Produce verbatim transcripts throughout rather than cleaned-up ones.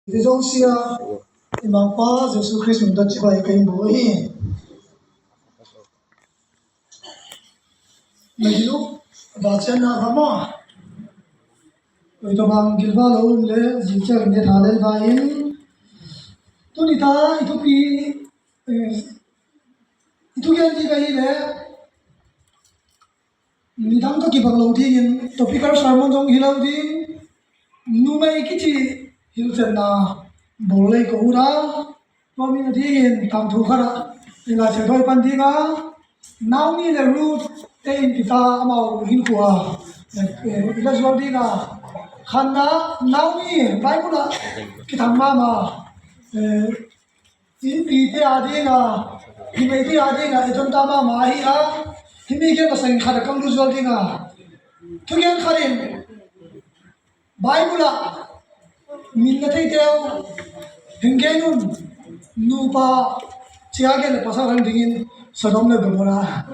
Hi zong sia, i Mangpa Jesu Khrist min tawh cibai ka in bu hi. Na gil uh, va cian na va maw. Oi, tua bang gilva lo um le, zi ciang ne tha le va in. Tuni ta i thupi, eh, i thugen ding ka hi le, midang tawh kibang lo dingin topical sermon zong hi lo ding, numei kici hilchenna bawl lei ko uh a, tua mi a dingin tangthu khat ah i Lai Siangtho pan ding a, Naomi le Ruth te in kita amau hinkhua i la zual ding a, khatna Naomi Bible ah kithang mahmah, eh, innpite a ding a, numeite a ding a, i tonta mahmah ahi a, himi gen masang khat a kam lut zual ding a, thugen khat in Bible ah min na theite uh hing gen un. Nupa cia gen le pasal hang dingin Sodom le Gomorrah.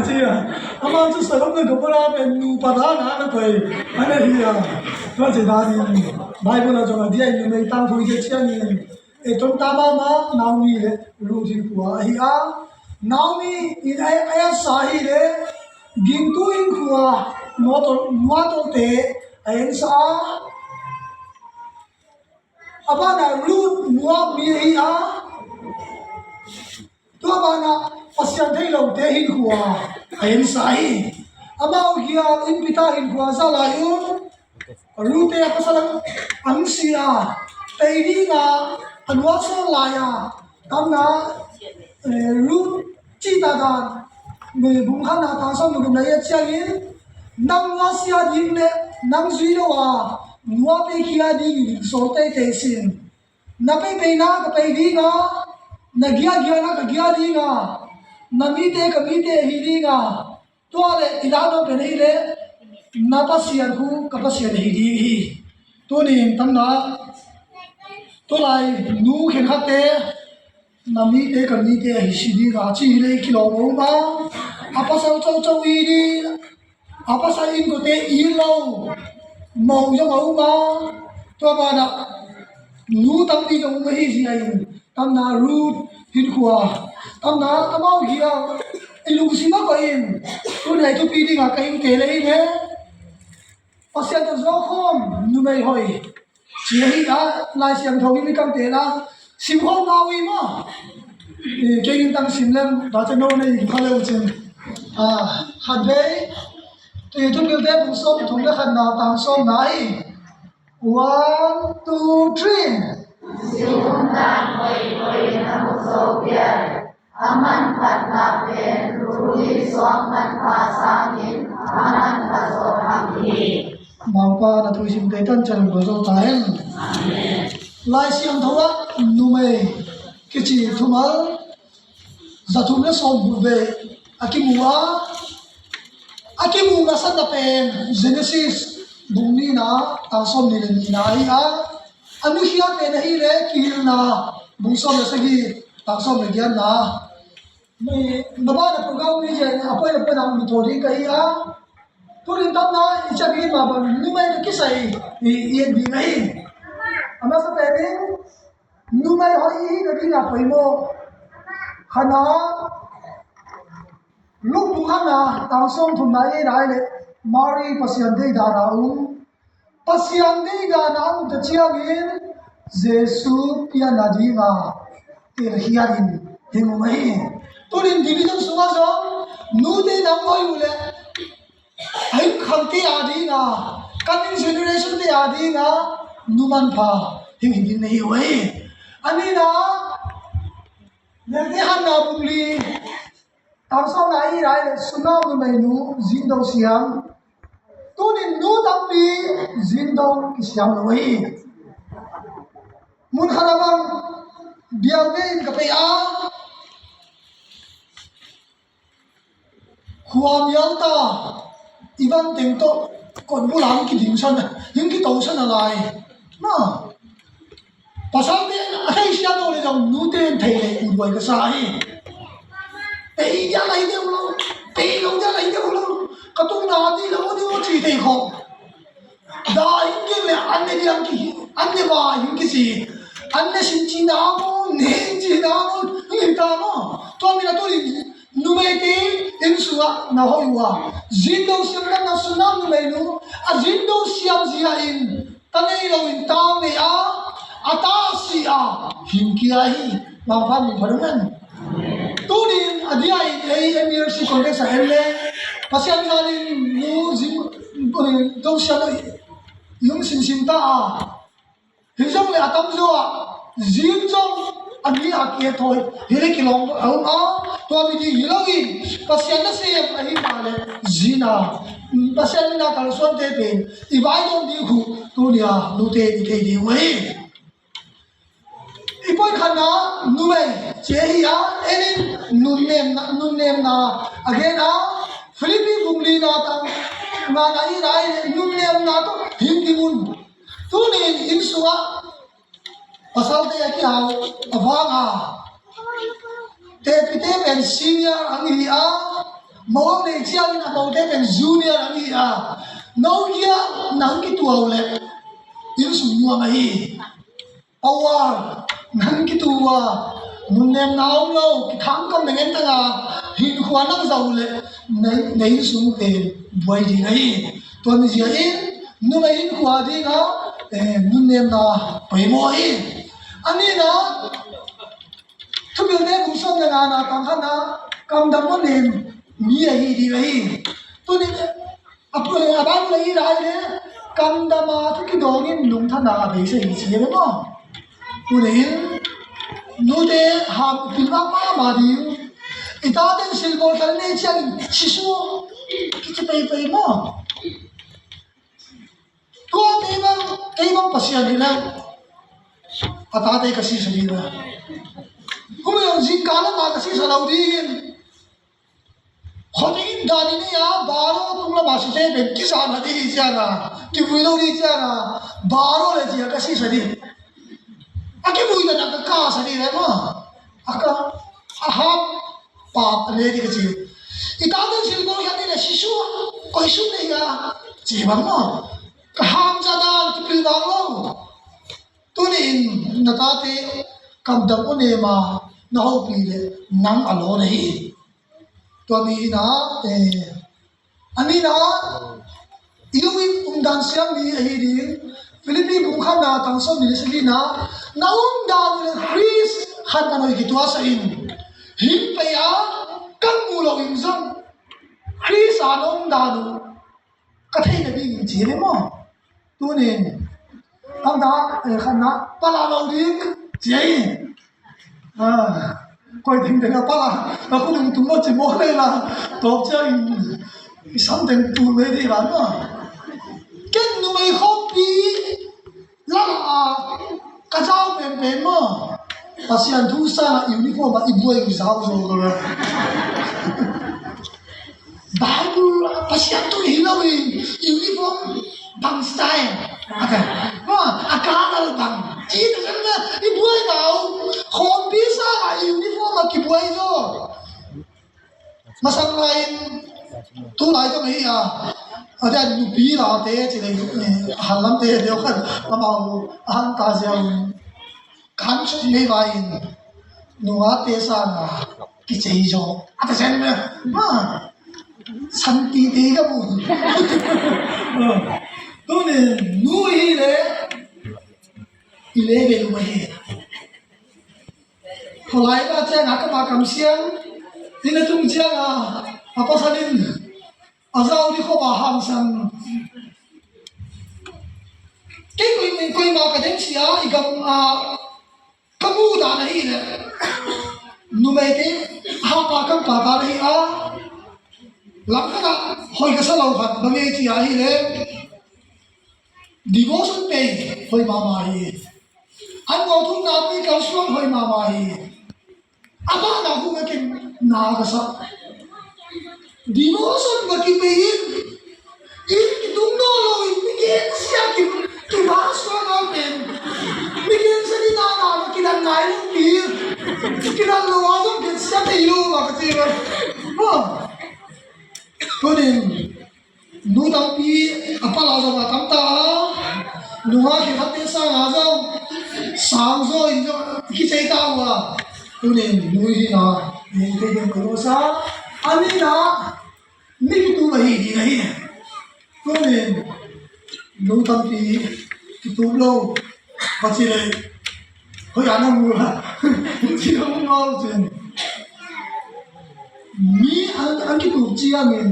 Cia. Amah cu Sodom le Gomorrah pen nupa dana na koi. Ana hi a. Tua ci danin Bible ah zong a dia in numei tangthu i gen ciangin, e, tonta mahmah Naomi le Ruth hinkhua ahi a, Naomi in a, a etsa hi le, gingtu hinkhua, nuatol, nuatolte a ensa a, a banah Ruth Moab mi ahi a, tua banah Pasian thei lote hinkhua a ensa hi. Amau hial innpita hinkhua za lai un, Ruth te a pasal ang si a, tei ding a, a nuasawn lai a, tamna, eh, Ruth cihta dan, eh, bung khatna tang sawm le gukna i et ciangin, nang nuasia ding le nang zui lo a, nua peikhia ding in sawl teitei sin. Na peipeina ka pei ding a, na giagiana ka gia ding a, na mite ka mite ahi ding a, tua le i dahna pen ahi le, na Pasian khu ka Pasian ahi ding hi. Tuni in tamna, tulai nu khenkhatte, na mite ka mite ahi si ding a ci hi le kilawm a um a, a pasal coco i ding, a pasal innkuante i lo, mo zong a um a, tua banah nu tampi zong um ahi zia in, tamna Ruth hinkhua, tamna amau hi a, i lungsim a koih in, tuni a i thupi ding a ka hingte le hi le, Pasian tawh zawkhawm numei hoih ci ahi a, Lai Siangtho in i kamte la, simkhawm ngau i maw? Kei in tang sim lem, tua ciang no na i kha le uh cin. Ah, khat vei, tui thupilte bung sawm thum le khatna tang sawmna hi. One, two, three. Zi umdan hoihhoih na mu zo pian, a manphatna pen ruli suak manpha sangin a manpha zaw hang hi. Mangpa na thusimte tan ciang lo zo ta hen. Amen. Lai Siangtho ah numei kici thumal za thum le sawm bul vei a kimu a, a kimu nasatna pen Genesis bung nihna tang sawm nih le nihna ahi a, a nukhial pen ahi le Kihilhna bung sawm le sagih tang sawm le giatna. Na bana program ni zen a poi le poi nang mi thaw ding ka hi a, tunin tamna i ciami mah bang numei ka kisai i, i en ding ahi. A masa pen in numei hoih i hihna ding a poimawh. Khatna, Luke bung khatna tang sawm thumna i en a le, Mary Pasian deihdan a um. Pasian deihdan a um ta ciangin Jesu pianna ding a telkhiat in hing um ahi. Tunin division sungah zong nute nang hoih uh le a him khangte a ding a, coming generation te a ding a nu manpha hing hi ding na hi uh ahi. A nihna, Late Hanna bung li tang sawmna i en a le, Sunam numeinu Zindo siam. Tunin nu tampi Zindo kisiam lo ahi. Mun khat a bang bialte in ka pei a, khuamial ta, i van teng tawh kotbul ah hong kidingsan, hong kitosan a lai. Ma, pasalte a theisiam lo le zong nute in thei leh uthuai ka sa hi. Pei dia lai deuh lo, pei lo dia lai deuh lo. Ka tukna a ti lo deuh a ci thei khawh. Da in gen le an ne diam ki hi. An ne va hing kici, an ne sin cihna maw, ne hing cihna maw, hing hi ta maw. Tua mi na tu ding numeite inn sungah na hoih uh a, zindo siam na na suna numeinu a zindo siam zia in ta nei lo in ta nei a, a ta si a, hing kia hi. Mangpha min pha dong en. Tunin a dia in ei M R C context a en le Pasian zanin nu zindo siam lo i um sinsin ta a. Hi zong le a tamzaw ah zin zong a mi a kia thoi hi le kilawm a um a, tua mi ding hi lo in Pasian nasem ahi mah le zin a Pasian mina kalsuante pen i vai dawn ding khu tunia nute i thei ding uh hi. I point khatna numei ci hi a, en in nunnemna, nunnemna a gen a, Philippi bung lina tang ngana i rai le nunnemna tawh hing ding un. Tunin inn sungah pasalte a kihau a vang a, tepite pen senior ang hi a, mo ang nei ciangin a mote pen junior ang hi a, no kia nang kituau le inn sung nuam ahi. Power nang kitu a, nunnemna om lo, kithangkam na ngen tanga hinkhua nang zau le na inn sung pen buai ding ahi. Tua ni zia in numei hinkhua dinga nunnemna poimawh hi. A nina, Thupilte bung sawm le ngana tang khatna, kamdam a nem mi ahi ding ahi. Tunin a Bible a i rai le kamdam a thu kidawngin lungthana a beisa hi ci hi maw. Tunin nute ham pilna mahmah ding. I taten silbawl khat nei ciangin sisu kici peipei maw. Tua kei bang, kei bang Pasian hi le a tate ka sisa ding le humi hong zingkal a ma ka sisa lo dingin. Khuapi in dan i nei a, baro tung lama site pen kizan a ding hi cianga, kivui lo ding cianga, baro le cia ka sisa ding. A kivui dan a ka kasa ding le ma. A ka, a hap pap a ne ding ka ci. I taten silbawl khat ni le sisu a, koi sum nei a, ci bang ma. Ka ham za dan kipil dan lo. Tunin na tate kamdam u nema na hopih le nang a law na hi. Tua mi ina, eh, a nina, i lungin umdan siam mi ahi ding. Philippi bung khatna tang sawm ni le sagihna, na umdan uh le Khrist khat a noi kituasa in. Hing pei a, kan mu lo in zong Khrist a na umdan uh ka theih na ding in ci hi maw? Tunin khamda, eh, khamna pala lo ding ci hi. Ah, koi tengteng a pala a khudung tung lo ci maw lei la. Tawp ciangin i samteng tul ve dih la maw? Ken numei khawmpi lala ka zau penpen maw? Pasian thu sanga uniform a i buai i zau zo lo. Bible Pasian thu hi lo in uniform bang style. Okay. Maw, a kalal bang. I ta kan na i buai tau. Khawmpi sanga uniform a kibuai zo. Masang lai in tu lai tong hi a. A dia nupi la te ci le, eh, a han lam te deu khan amau a han ta ziau. Kan suk mei vai in nunga te sanga kicei zo. A ta sen me ma santi te ka bu. Tunin nu hi le i le be lu ma hi. Kholai ka cianga ka ma kam siang ina tung cianga a pasalin a zau di khop a hangsan. Kei koimah ka deng sia i gam a ka mu dan ahi le numeite hapa kan pa dan ahi a langkhat a hoi ka sa lo khat bang e ci ahi le devotion pei hoi mama hi. An ngawthumna pei kalsuan hoi mama hi. A bana hu ka ken na ka sa. Devotion ka kipei in, in kitung nawn lo in, mi gensia ki, kibang suak a pen. Mi gensia ni na na, kidan ngai lo pi. Kidan lo a zong gensia tei lo ma ka ci ba. Tunin nu tampi a pala zong a tam ta. Nungak khat te sang a zong, sang zaw in zong kici ta uh a. Tunin nu hi na, ni te den ko sa. A ni na, ni kitu la hi di na hi. Tunin nu tampi kitu lo. Pasi le. Hoi ana mu la. Ci lo mu lo cin. Mi an an kitu ci a min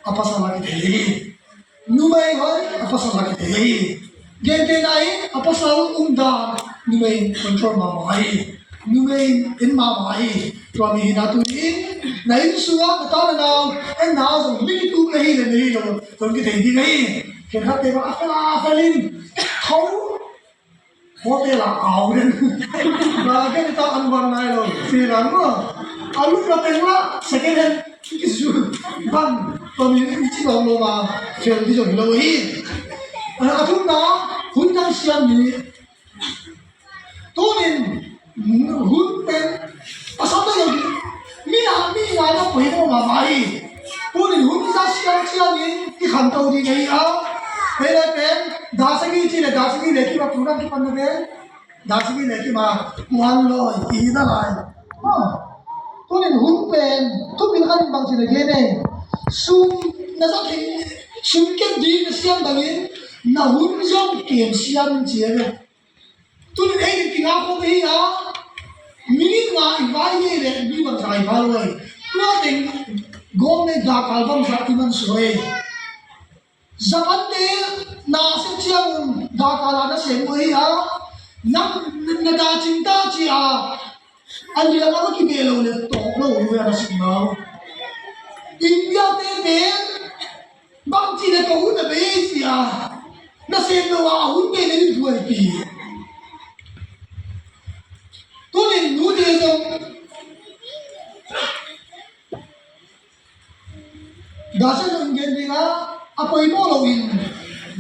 a pasal a kithei. Numei hoi a pasal a kithei hi. Gentehna in a pasal umdan numei control mahmah hi. Numei en mahmah hi. Tua mi hi na tu in na inn sungah na ta na nau en na zong mi kituk na hi le na hi lo zong kithei ding hi. Khenkhatte bang a fel a fel in tho hotel ah au den. Ba gen ta an wan nai lo. Si lang lo. A luk la teng la second hand kisu ban. Tua mi i ci lawm lo ma fel di zong lo hi. A thumna hun dang siam ni. Tunin hun pen pasal na yau mi na mi na na poi mo ma mai. Tunin hun za siam siam ni i khan to di ngai a. Hele pen da sagi ci le da sagi le ki ba program ki pan na pen. Dasigi le kima kuan lo i na lai. Tunin hun pen tupin khan bang ci na gen e. Sum na sa thei sum ken di na siam bangin na hun zong kem siam ci e. Tunin ei kinga ko hi a. Minit nga i vai nge le mi bang sa i vai lo. Tua teng gom le da kal bang sa i man suai. Japan te na sem ciang un da kala na sem uh hi a, na na da cing ta ci a, a liang a na kibeh lo le tawk lo uh a na sim mau. India te pen bang ci le ka hun a bei ci a, na sem lo a a hun bei le ni buai pi. Tunin nu te zong Gasa zong gen ding a, a poimawh lo in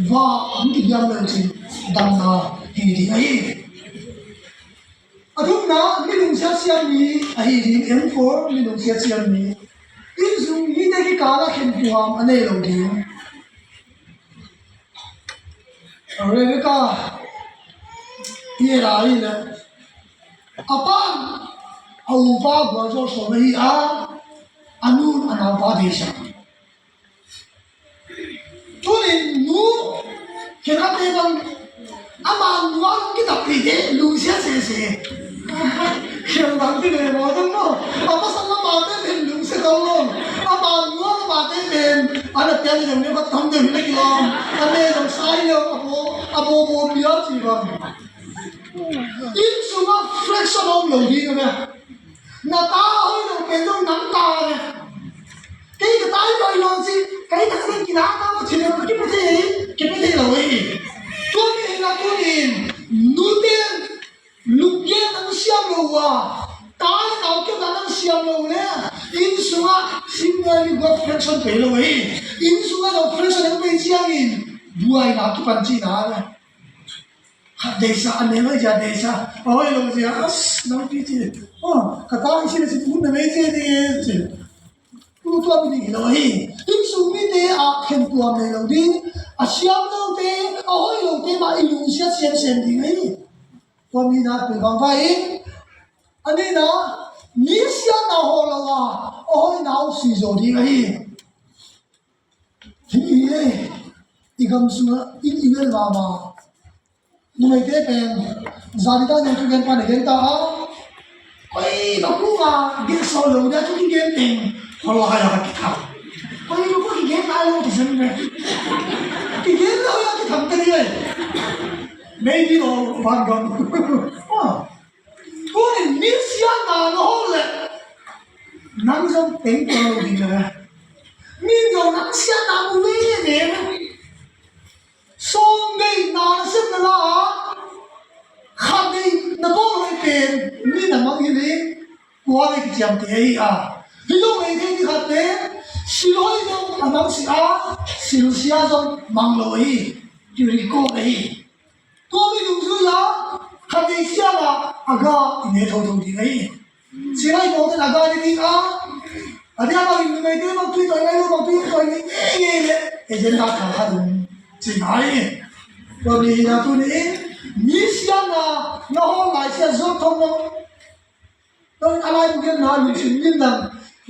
va hong kidiam lo cin damna hi ding ahi. A thumna mi lungsiat siam mi ahi ding, M four mi lungsiat siam mi. Inn sung mite kikala khentuam a nei lo ding. Rebecca hi la hi le a pa a upa gualzo sawm ahi a, a nun a naupa deisa. Tunin nu khen a te bang ama nuam kitap pi te lungsia sese. Khial bang ti le maw dong maw. A pasal lama te pen lungsia tau lo. Ama nuam lama te pen a na tel zong ne va tam deuh hi na kilawm. A ne zong sai lo a bo a bo bo bia ci bang. Inn sungah fraction om lo ding a mia. Na ta a hoih lo pen zong nang ta a mia. Kei ka ta hi lo hi lo ci, kei ta ka ding kina ta a ci lo, kipu thei, kipu thei lo hi. Tuni in a tuni in, nute lungkiat nang siam lo uh a, ta le nau kiat nang siam lo le, inn sungah sim ngai mi guak fraction pei lo hi. Inn sungah lo fraction ang pei ciangin, buaina kipan cihna le. Khat deisa, a neu ahi zia deisa, a hoih lo zia, as, nang pi ci. Oh, ka ta i ci le ci, mun na mei ci ding e ci. Tu tua mi ding hi lo hi. Inn sung mite a khen tuam nei lo ding, a siam lo te, a hoih lo te mah i lungsiat siamsiam ding hi. Tua mi na pi bang vai in, a nihna, mi siatna hawl lo a, a hoihna uh si zo ding ahi. Hi hi e, i gam sungah in i mel mama. Numeite pen zani ta neu thugen pan a gen ta a. Koi na kunga gen sawl lo dia thu kigen teng hol hai a kitham. Koi na kua kigen lai lo ti sem ve. Kigen lo ya kitham te ni e. Maybe lo van gam. Tunin mi siatna na hawl leh nang zong teng tuan lo ding le. Mi zong nang siatna mu veve. Sawm deih na na sep na la a, khat deih na bawl hoih pen mi na mangngilh in kua deih kiciamteh ahi a. Hi zong lei thei ni khatte sil hoih zong a mangsi a, silsia zong mang lo ahi. Kirecord ahi. Tua mi dungzui a khat nei sial a a ga i ne thotho ding ahi. Sinai pawlten a ga ne ding a, a dia bangin numeite bang tui tawi ngai lo bang tui tawi ngai ngei ngei le agenda thang khat um cina ahi. Tua ni hi na tuni in, mi siatna na hawl lai sia Job thong lo. Tua in a laibu genna lungsim lim dang,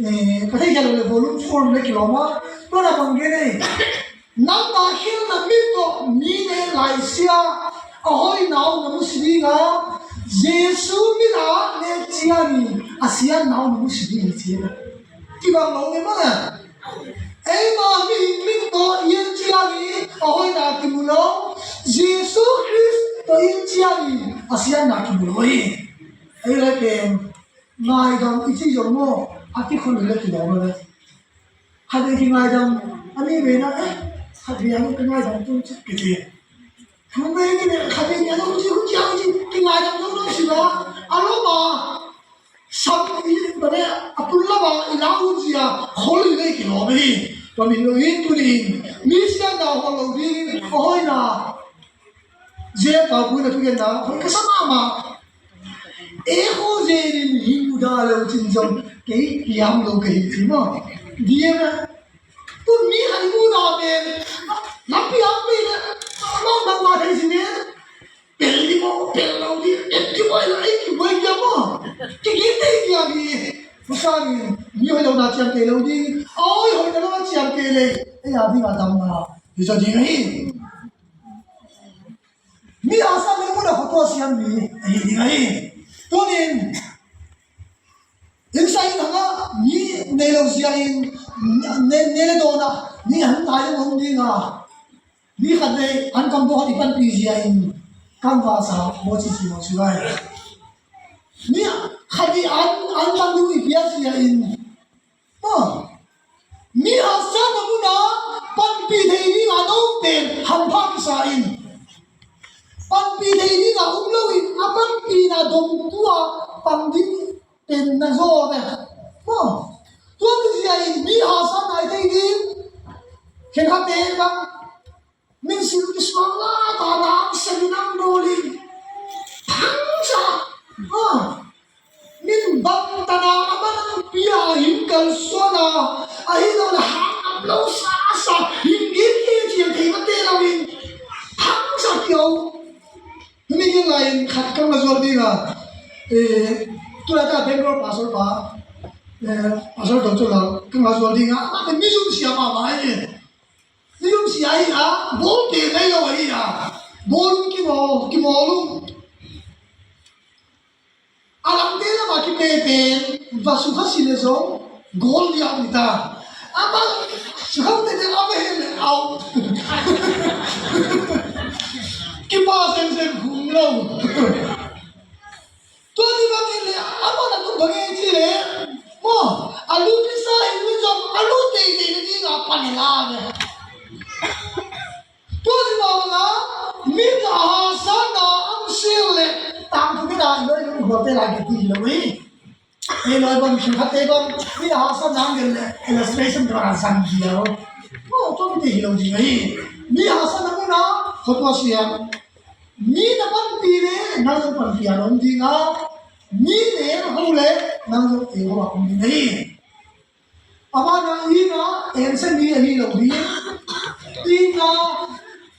eh, ka theih kha lo le volume four le kilawm a. Tua na bang gen ei. Nangma khelna mit tawh mi ne lai sia a hoihna uh na mu si ding a, Jesu min a ne ciangin a siatna uh na mu si ding hi ci. Kibang lo nge maw le. Eima mihing min tawh i en ciangin a hoihna kimu lo. Jesu Khrist tawh i en ciangin a siatna kimu lo hi. Ei le pen ngaidam i ci zong maw, a kikhon le kidawm le. Khat vei kingaidam a nih vei na, eh, khat vei a nih kingaidam tu ci kiti. Hun vei ni khat vei ni a nih ci, hun ci a nih ci kingaidam tu lo si ba. A lo ma. Sam i bane a tun lama i la un zia khol i nei kilawm hi. Tua min lo in tuni in mi siatna hol lo ding a hoihna. Zia pau pui na thugenna hol ka sa mahmah. E kho zenin hing uda lo cin zong kei kiam lo ka hi ci maw. Dia na. Tun mi han uda pen lampi ang pen na. Mong dang wa thei si ne. Pel di maw, pel lo di, et di maw, ei ki buai dia maw. Ki ki tei dia di. Masa ni, mi hoih lo na ciam tei lo di. Oi, hoih na lo na ciam tei le. Ei a ding a dam na. Bisa ding hi. Mi a sa le mu na khotua siam mi. Ei ding hi. Tunin. Inn sa inn hanga mi nei lo zia in, ne, ne le dawna mi han tai lo hong ding a. Mi khat nei an kam bo khat i panpi zia in kan va sa bo ci ci lo ci lai. Mi khat i an, an kam du i pia zia in. Ma, mi a sa na muna panpi thei ding a no pen hampha kisa in. Panpi thei ding a um lo in a panpi na dong tua pang ding pen na zaw ve. Maw, tua mi zia in mi hasa nai thei ding. Khen kha te bang min sil ki suang la ta nang sen nang dol in. Thang sa. Maw, min bang ta na a man ang pia hin kal suan a. A hi lo na hang am lo sa sa hin gin hi chiang thei ma te lo in. Thang sa kiau. Himi gen lai in khat ka ngah zual ding a, eh, tulai ta Bangalore pastor pa, eh, pastor Dr. Lal ka ngah zual ding a, a mi zum sia mahmah hi. Mi zum sia hi a, bawlte nai lo hi a, bawl kimawl, kimawl um. A lamte lama kipe pen va sukha si le zong gol liau ni ta. Amah sukha tete a ve le au. Kipa sengsen hum lo. Tua ni bangin le amah na tung bangin ci le maw, a lut kisa in mi zong a lut teitei na ding a pan hi la ve. Tua ci mawk a, mi a hasa na ang sil le tangthu mi na i loi lung gualte lai kiti hi lo hi. I loi bang khin khatte bang mi a hasa na ang le illustration tua a zang hi lo. Tua tua mi te hi lo ding hi. Mi a hasa na muna khotua siam. Mi na panpi le nang zong panpi a om ding a. Mi ne ho le nang zong e ho a om ding hi. Amah na inn ah ensa mi ahi lo hi. Inn ah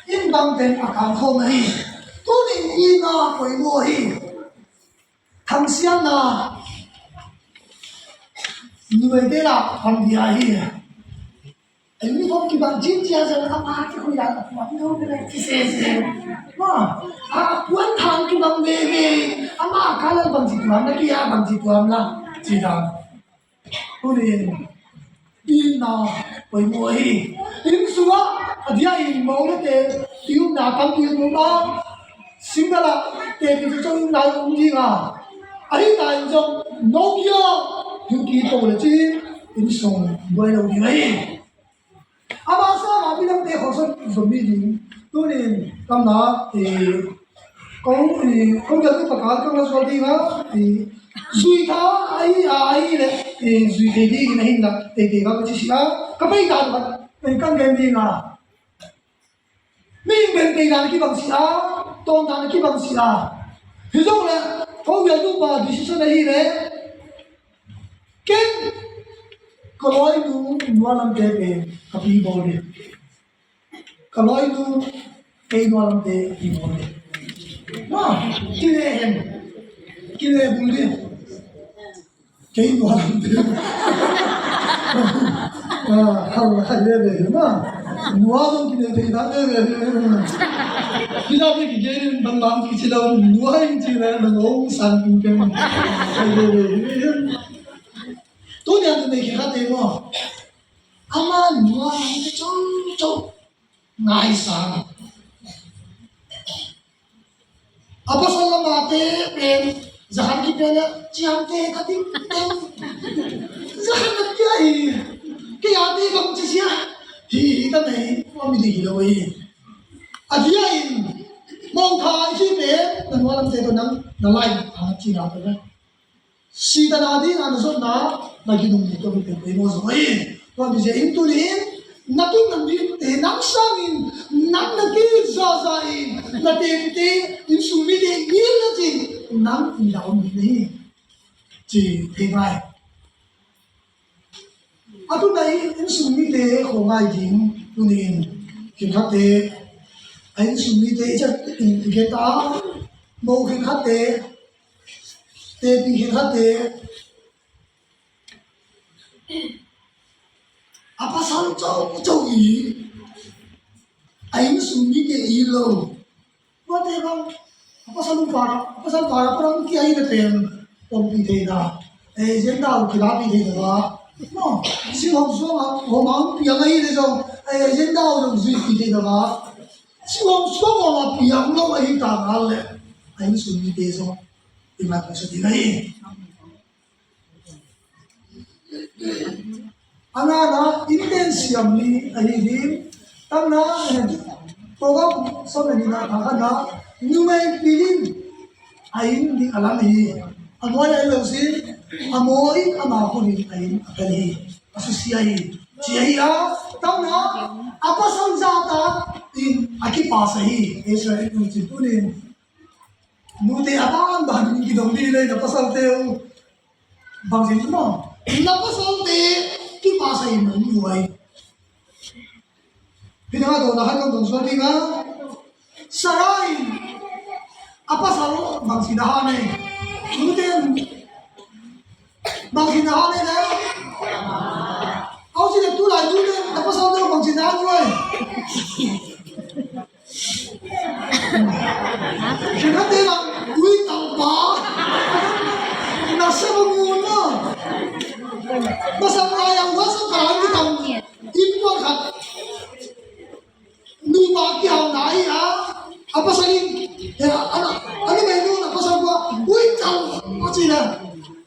inn bangten a kangkhawm ahi. Tunin inn ah poimawh ahi. Thangsiatna nuaite lah pang dia ahi. Ei mi khawng kibang cin cia zong a pa kikhui ah a puan tho bek kisese. Ma, a puan than kibang veve. Amah a kalal bangci tuam na kia bangci tuam la ci dan. Tunin inn ah poimawh hi. Inn sungah a dia in mo le te i upna tampi um a, single ah te pi cu in lai um ding a, ahi ta in zong no kia hing ki to le cin inn sung buai lo ding ahi. Ama sanga midangte khawlsawh zom mi ding. Tunin kamna, eh, ko, eh, ko geltu pakal ka ngah zual ding a, eh, zui tha ahi a, ahi le, eh, zui thei ding in a hin la, eh, teitei ka ci si a, ka pei dan khat, eh, kan gen ding a. Mi in gen pei dan kibang si a, tawn dan kibang si a. Hi zong le, ko geltu pa decision ahi le, ken ka lawinu nualamte pen ka pi bawl ding. Ka lawinu Kei nualamte hi nuam hi. Ma, kile hen. Kile bul dih. Kei nualamte. Ah, hal, hal, le, le, ma. Nualam kile te da, le, le, le. Kila pe ki gen bang bang ki ci lo, nuai ci le, bang ong san ping ping. Hal, le, le, le. Tu ni ang tu me ki khat te mo. Ama nualamte cong cong. Ngaisang. A pasal lamate pen, zakhan kipia le, ciamteh ka ting teng. Zakhan na pia hi. Kei a te bang ci sia. Hi, hi ka nei, wa mi di hi lo hi. A dia in, mong thai ci pen, na nualamte to nang, na lai, a ci na to na. Sitana ding a na zotna, na ginum ni tua mi pen pei maw zong ahi. Tua mi zia in tuni in, na tun na mite nang sangin, nang na ki zaza in, na tente, inn sung mite in na cin, nang in na om ding na hi. Ci thei ngai. A tun na in, inn sung mite kho ngai ding, tuni in, khenkhatte, a inn sung mite i cak in i geta, mo khenkhatte, Tepi khenkhatte a pasal caucau i a inn sung mite i lo. Tuate bang a pasal um para, a pasal para para um kia i na pen pompi thei na. E, agenda um kila pi thei na ba. No, si hong suang a, hong ang piang a i le zong, e, agenda um zui pi thei na ba. Si hong suang hong a piang lo a i ta ngal le. A inn sung mite zong. I mai kong sa ti na hi. A ngana, innten siam ni ahi ding. Tamna, eh, program sawm le nihna, kha khatna, numei pilin a inn ding a lam hi. A nuai a inn lo sin, a maw in ama khut in a inn a phel hi. A susia hi. Ci ahi a, tamna, a pasal zahtak in a kipas ahi. Israel in cin tunin. Nute a banban in kidong dih le na pasalte uh. Bang sin maw? Na pasalte kipasa in nang nuai. Hih dang a dawna khat kong dong suak ding a. Sarai a pasal bang sin a ha ne. Nute bang sin a ha ne le. Au sin le tu lai nute na pasalte bang sin a ha nuai. Khenkhatte bang, ui, tangpa. Na sa ba ngun na. Masa ngai ang wasa ka ang kitang. Inn puan khat. Nupa kihau nai a. A pasal in. Ya, ana, ana mai nu na pasal ba. Ui, tang. Macina.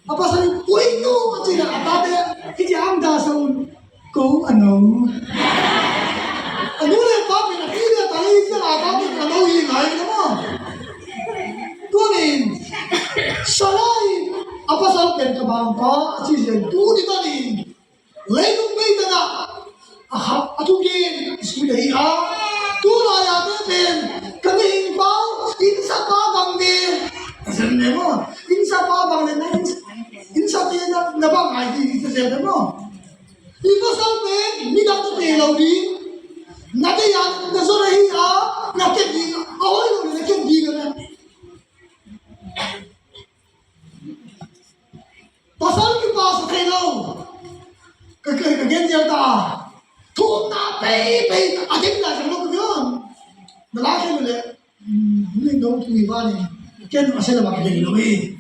A pasal in. Ui, nu. Macina. A tate. Kiti ang da sa un. Ko a no. A nu le pa pen a pi le a ta le i ciang a ta pen a no hi ngai na maw. Tunin Sarai a pasal pen ka bangpa a ci zian tuni tanin leilung mei tana a kha a thugen i sui le hi a. Tulai a te pen ka mihing pa innsapa bang ve a zem ne maw. Innsapa bang le na innsate na bang ai ti i zem ne maw. I pasal pen midang na te lo ding. Na te yan na zon ahi a, na ket ding a, a hoi lo na ket ding a na. Pasal kipasa thei lo. Ka, ka, ka gen ziau ta. Thumna pei pei a ken la zang lo ka gen. Na la ken le. Ni no tu i ba ni. Ken a se la ba ka gen lo i.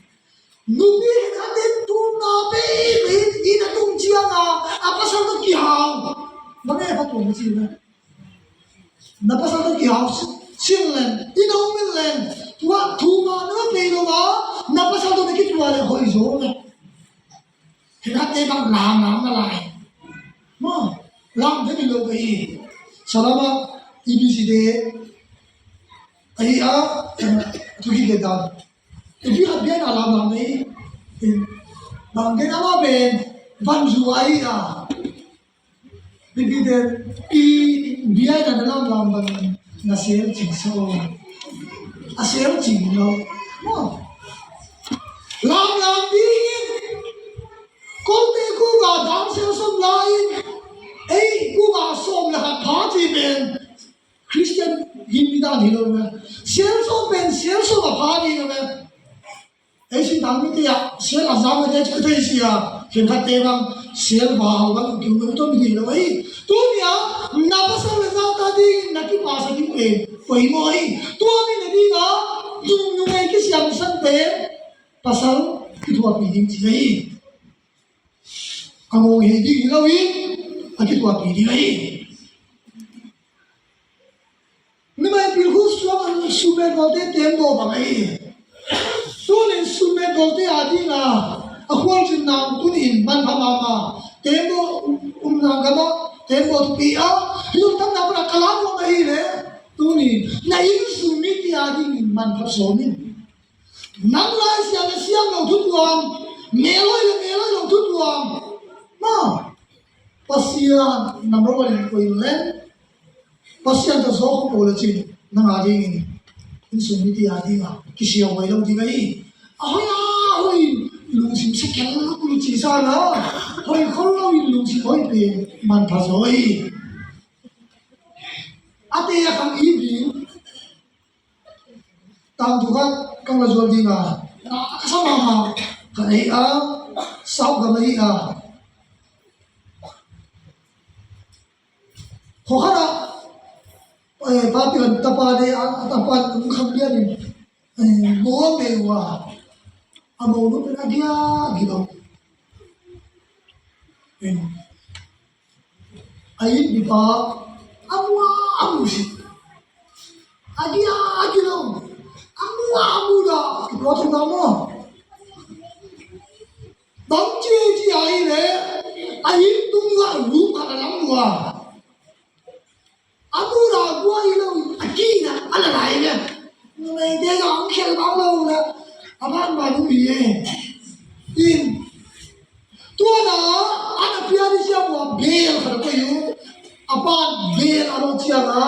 Nupi khat in thumna pei pei in a tung ciang a, a pasal tawh kihau. Bang e pha tuam ci na. Na pasal tawh kihau sin len, in a um in len. Tua thumna na pei lo a, na pasal tawh na kituak le hoi zo na. Khenkhatte bang lam lam na lai. Ma, lam te mi lo ka hi. Salama, i bi si de. Ahi a, tu hi ke dan. Ipi khat biakna lamlam nei. Bang gen ama pen van zu ahi a. Biakna na lamlam bang na sel cing so. A sel cing lo. Lamlam ding in. Kote kuga dang sel som lai in. Ei kuga som le khat pha ci pen. Khristian hih mi dan hi lo ve. Sial sawm pen sial sawm a pha ding a ve. Ei singtang mite ah sial a zang a te cu thei si a, khenkhatte bang sial va hau bang kiu meng tawm hi lo ei. Tuni a na pasal le zate adingin na kipasa ding pen poimawh ei. Tua mi na ding a nung nung ei kisiamsante pasal kithuahpih ding ci ei. A ngawng hei ding hi lo in a kithuahpih ding hi. Nimai pil khu suang an summet bawlte tembaw bang hi. Tunin summet bawlte a ding a a khualzinna tunin manpha mahmah. Tembaw umna gamah tembaw thupi a hi. Tung tamna pana ka lam bawm ahi le tunin na inn summi ti a dingin manpha sawm in. Nang Lai Siangtho siang lo thutuam, melhoih le melhoih lo thutuam. Ma, Pasian number one in koih leng Pasian tawh zaw khop lo le cin nang a dingin inn sung mite a dinga kisiau huai lo ding ahi. A hoih a hoih lungsim sa keng lo kul ci sa na hoih khol lo in lungsim hoih pen manpha zaw hi. A te a khang i ding Tangthu khat ka la zual ding a, na ka sa mahmah ka nei a, sau ka nei a. Khua khat ah, eh, pa pian tapa de a, a tapa kum kham lian in, eh, mo a meu a, a mo nu pen a giak gilo. A it bipa a mu a a mu si. A dia a dia lo. A mu a a mu da. Kipua thong da maw? Bang ci ci a hi le a it tung a lu a lam wa. A mu da bua hi lo a ki na a la lai le. Numei te zong khel bang lo le a ban ba lu hi e. In Tua na a na pia ding ciang ua bel khat a koih uh. A pan bel a lo ciang a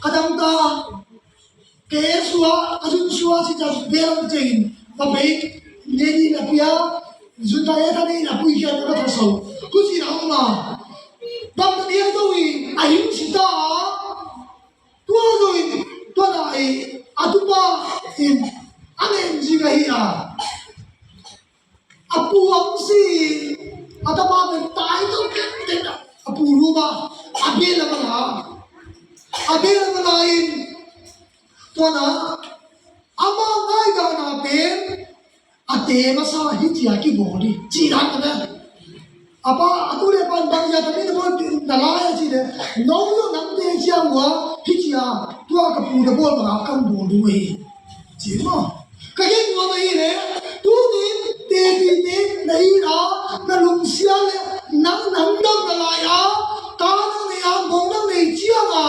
ka dang ta ke sua a zun sua ci ciang bel a ciangin ka bei ne ding na pia zun ta e ta ne na pui kia na ka tha so. Ku ci na um a bang ta ne zo in a hing si ta a tua zo in tua na i a tupa in a nen zing a hi a. A pu ang si a tapa pen tai to keng keng a pu ruma a bel a mana a bel a mana in tua na ama ngai dana pen a te masa hi cia kibawl di ci dan ka na. A pa a tu le pan bang ya tami na bawl na lai a ci le no lo nang te cia ua hi cia tua ka pu na bawl mana kan bawl du hi. Ci maw? Ka gen nuam ahi le, tunin tepite na inn a na lungsia le nang nang dam na lai a, ta nang nei a, mong nang nei ciang a,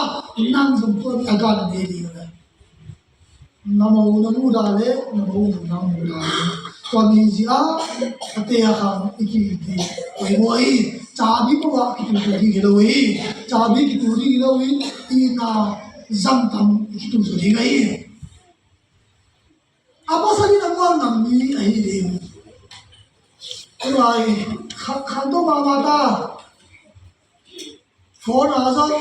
nang zong tua ni a gan na nei ding a le. Na mo na mu da le, na mo na nang mu da le. Tua ni zia, a te a khang i ki ti. Oi mo i, cabi ko wa ki tu tu ding hi lo i. Cabi ki tu ding hi lo i, i na zam tam i ki tu tu ding a i. A pasal in a muang ngam mi ahi ding. Tulai khan to mama ta. Phone a zong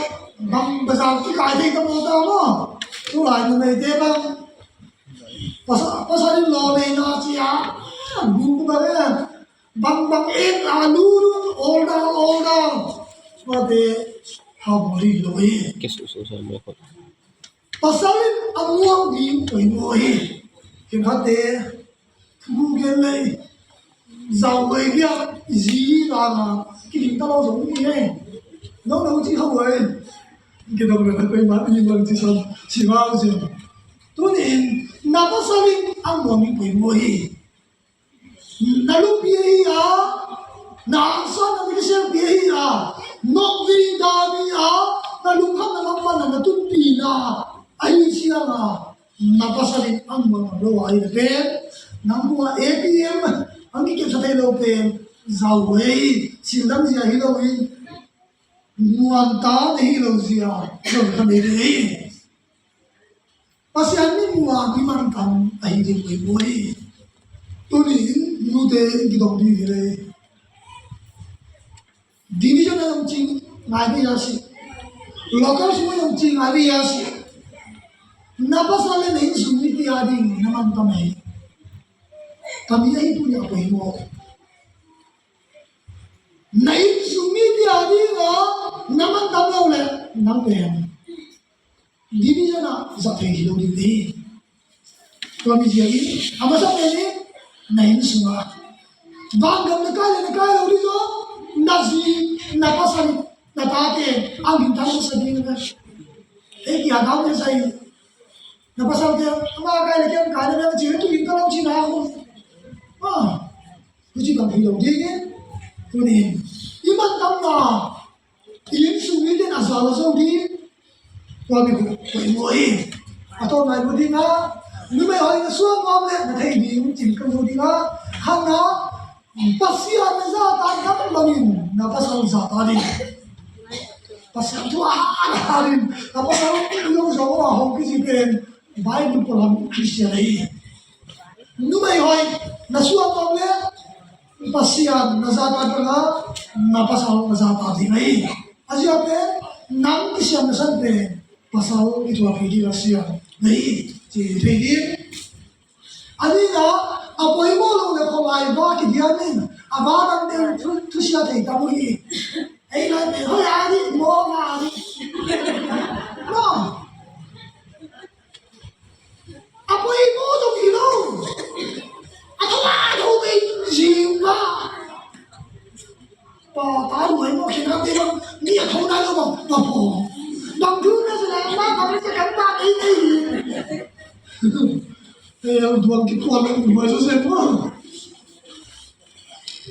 bang bazar ki kai thei ta mo ta mo. Tulai numei te bang pasal in lo nei na cia. Gu ku ba le bang bang en a lu lu all down all down. Tua te ha bori lo e. Ke su su sa mo ko. Pasal in a muang ding poimawh hi. Khenkhatte thu gen lei zau lei liak zi lana kiding ta lo zong hi hei. No no ci ho hei. Kidong le khat pei ma i lang ci sam ci ma u zin. Tunin na pasal in a muang ding poimawh hi. Na lupi ahi a, na angsa na mikisel pi ahi a, nokvi dami a, na lungkhamna lampan na na tunpina ahi cianga, na pasal in ang muan lo ahi na pen, nang mua A T M ang kikep sa thei lo pen, zau hei, sildam zia hi lo in, muan ta na hi lo zia, zon ka nei dei. Pasian mi mua mi mantam ahi ding poimawh hi. Tuni in nute in kidong ding hi le. Division a zong cing ngai ding a si. Local sung a zong cing ngai ding a si. Na pasal le na innsung mite a ding na mantam hi. Ka mi ahi tuni a poimawh. Na innsung mite a ding a na mantam lo le nang pen division ah zat thei hi lo ding hi. Tua mi ziakin a masa pen in na innsung ah vanggam na kai le na kai lo ding zong na zi, na pasal, na tate a minthang na sa ding na. Ei kia dau na sa hi. Na pasal te ama kai le kiam kai na na ci tu in ka lo ci na ko. Ah. Kuci bang hi lo ding in. Tunin i mantamna i innsung mite in a za la zo ding. Tua mi ku poimawh hi. A tawpna i mu ding a, numei hoih na suak nuam le na thei ding cin ka mu ding a, hang na Pasian na zahtak ding bangin na pasal zahtak ding. Pasian thu a hat a hat in na pasal i lo zo a hong kici pen Bible pualam Christian ahi. Numei hoih na suak nuam le Pasian na zahtak ding a, na pasal na zahtak ding ahi. A ziak pen nang kisiam na san pen pasal i tuapi ding a siam na hi ci thei ding. A ding a, a poimawh lo le khuavai va kidiam in a va dang deuh thu, thusia thei tam uh hi. Ei lai pen hoih a ding, mawh a ding. No. A poimawh zong hi lo. A tho a tho bei zing a. Pa ta ruai mawh khin a bei bang ni a tho nai lo bang pa po. Bang thu na sa na ma bang sa kan ba ei ei. Ei a duang ki puan lo ruai so se mawh.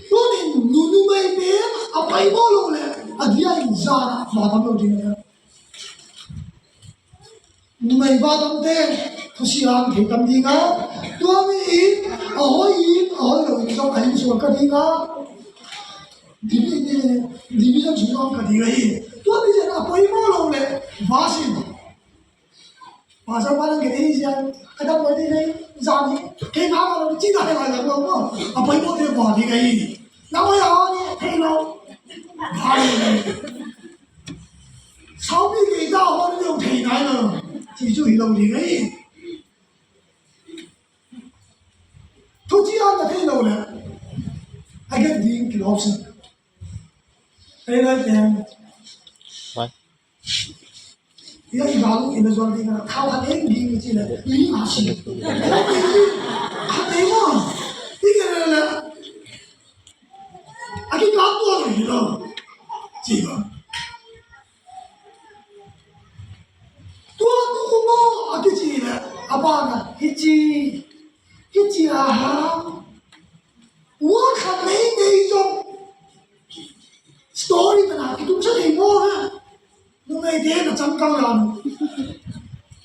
Tunin nu numei pen a poimawh lo le a dia in zan a ma tam lo ding a. Numei va tamte thusia hang thei tam ding a, tua mi in a hoih in a hoih lo in zong a hing suak ka ding a, divi-, division sung zong ka ding a hi. Tua mi zia a poimawh lo le va sin. Pasal pa nang kei hi zia a dam mai ding hi zan hi. Kei va lo ci dai lai lo mo. A poimawh te va ding a hi. Na hoih a ni thei lo. Va lo. Saupi kei ta hon lo thei nai lo. Ci cu hi lo ding ei. Thuciam na thei lo le a gen ding kilawm sin. Ei lai teng. Bye. Ia i balu i na zuan ding a thau a ding ding ci le mi ma si. Khat ei maw. I gen le. A kikap tuan hi lo. Ci bang. Tua tu maw a kici le a ban a hici. Hici a hang. Ua khat nei nei zong. Story tana kitum sa thei maw ha. Numei te na cangkang la nu.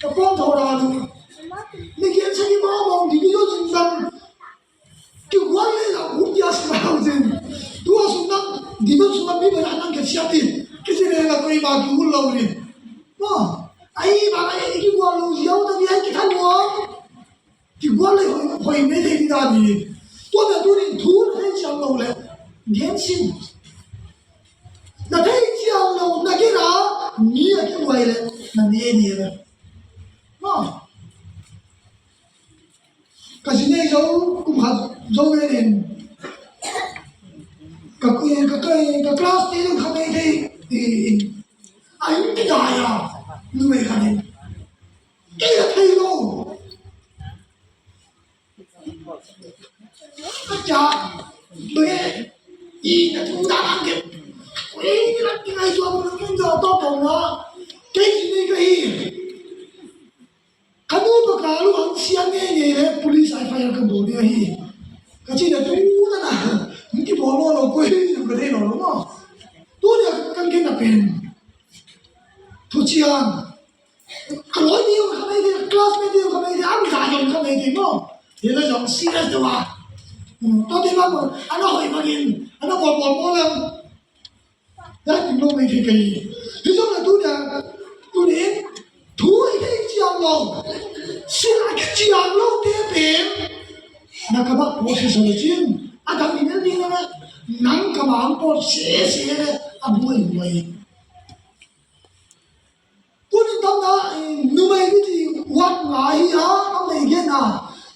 Ka pawng thaw la nu. Mi kian sa ni maw maw ding i lo ding bang. Kigual le la ut ya si bang zin. Tua sung nang, di bang sung nang mi bang nang ke siap in. Kisi le la koi ba kigual lo ni. Ma, ai ba ai kigual lo ziau ta ni ai kithan lo. Kigual le hoi, hoi me te ni da ni. Tua na tu ni thu na thei ciang lo le. Gen sin. Na thei ciang lo na kira mi a kigual le na ne ni le. Ma. Ka zi nei zo, kum khat zo ve nin. Ka, ka, ka, ka class te zong kha nei thei, i, i, a inn kidai a, numei khat in. Kei a thei lo. Ka ca, be, i, ka thu da ang ke. Kei ni la kingai tua mo ken zo to to na. Kei zi nei ka hi. Ka nu pa ka lu hang siang ngei ngei le police ai fire ka bawl ding ahi. Ka ci na tu na na. Ki bawl lo lo ko hi ka thei lo lo maw. Tu na kan ke na pen. Thu ciang. Ka loi ni ka mai de classmate de ka mai de ang ka yong ka mai de maw. Ye la yong serious de wa. Hmm, to de ma maw. Ana hoi ma gin. Ana bawl bawl maw la. Dah ding lo mei thei ka hi. Hi zong na tu nia, tu ni, thu i thei ciang lo. Sin a kiciang lo te pen. Na ka bak ko si sa lo cin. A dang i mel ding na. Nang ka mang ko se se le a buai buai. Tuni tamna, eh, numei ni ti, what ahi a, a mei gen a,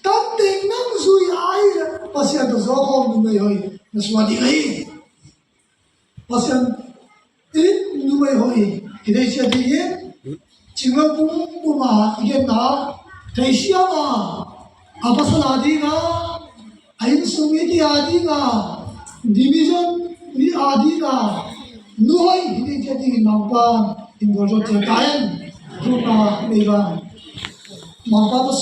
kan teng nang zui ahi le Pasian tawh zawkhawm numei hoih na suah ding ahi. Pasian in numei hoih hi thei ciat dingin, cinglo pum pum a i genna, theisiam a, a pasal a ding a, a innsung mite a ding a, division mi a ding a, nu hoih hi thei ciat dingin Mangpa in bawlzawt ciat ta hen. Thupha nei vang. Mangpa tawh